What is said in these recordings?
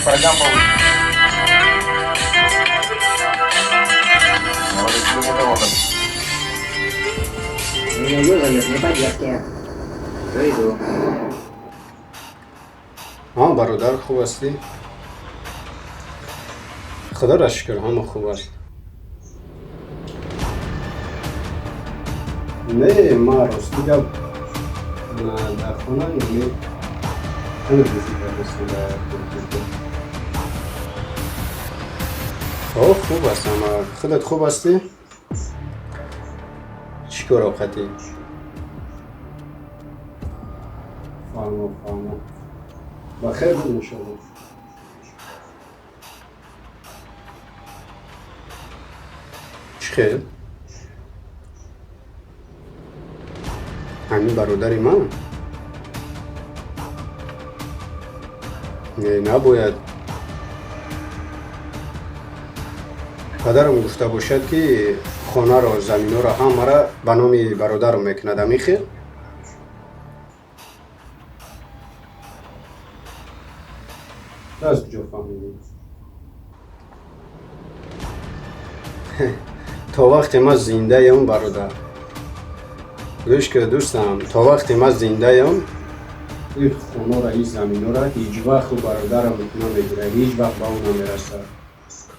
Программа получится. Меня юзают не по-детски. Всё, иду. Ҳа, бародар, хуб ҳастӣ? Худоро шукр, ҳама хуб аст. Не, ма рости гап дар хона яъне ҳама бозӣ кардастем дар компютер. О, хуб аст ҳама. Худат хуб ҳастӣ? Чӣ кор оқатӣ? Фаҳмо, фаҳмо. Ба хейр буд, иншоалло. Чӣ хел? Ҳамин бародари ман? Не, набояд. Падарам гуфта бошад, ки хонаро, заминҳоро ҳамаро ба номи бародарам мекунад, ҳамин хел? Ту аз куҷо фаҳмидӣ? То вақте ман зиндаям, бародар. Гӯш кун, дӯстам, то вақте ман зиндаям, ин хонаро, ин заминҳоро ҳеҷ вақт ӯ бародарам намегирад, ҳеҷ вақт ба ӯ намерасад.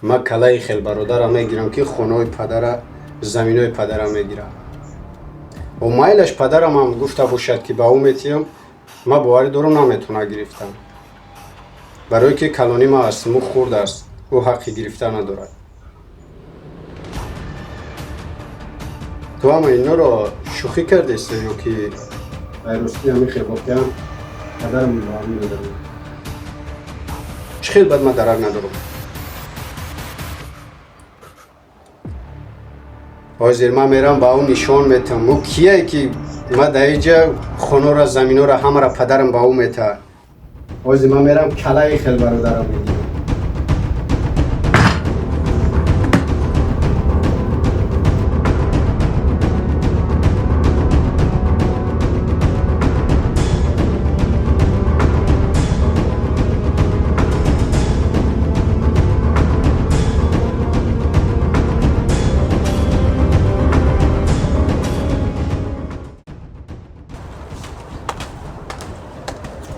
Ман калаи хел бародарам мегирам, ки хонаҳои падара, заминҳои падара мегирад. О, майлаш падарам ҳам гуфта бошад, ки ба ӯ метиҳам, ман боварӣ дорам, наметавонад гирифтан. Барое ки калони ман аст, ӯ хурд аст, ӯ ҳаққи гирифта надорад. Ту ҳама инҳоро шӯхӣ кардест ё ки ғайростӣ ҳамин хел воқеан падарам ба ҳамин надорам? Чӣ хел бад ман дарак надорам? Ҳозир ман мерам, ба ӯ нишон метиҳам. Ӯ кие, ки ман дар инҷа хонаро, заминҳоро ҳамаро падарам ба ӯ метаҳад? Ҳозир ман мерам, калаи хел бародарам мегирам.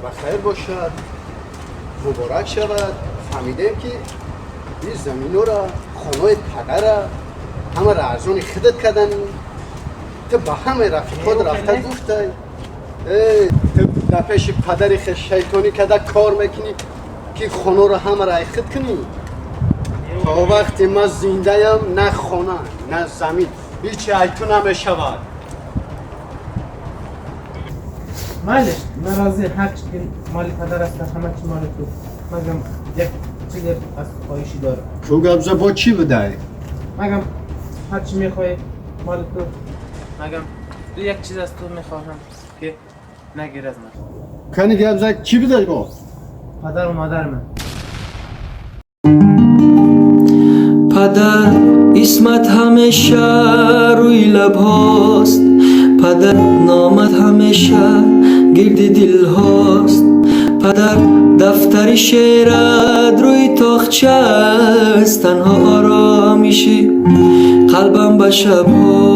Ба хайр бошад, муборак шавад. Фаҳмидем, ки ин заминҳоро, хонаи падара ҳамаро арзони худат кардани. Ту ба ҳамаи рафиқот рафта гуфтай. Э, ту дар пеши падари хел шайтонӣ карда кор мекунӣ, ки хонаро ҳамаро ай худ кунӣ. То вақте ман зиндаям, на хона, на замин, ҳичи ай ту намешавад. Майлеш, ман розӣ, ҳар чӣ ки моли падар аст, ҳама чӣ моли ту. Магам як чизе аз хоҳишӣ дорам. Ту гапза, бо чӣ будай? Магам ҳар чӣ мехоҳӣ, моли ту. Магам ту як чиз аз ту мехоҳам, ки нагир аз ман. Кани, гапза, чӣ будай бо? Падару модари ман. Падар, исмат ҳамеша рӯи лабҳост. Падар, номат ҳамеша гирди дилҳост. Падар, дафтари шеърат рӯи тоқча аст. Танҳо оромиши қалбам ба шабҳо.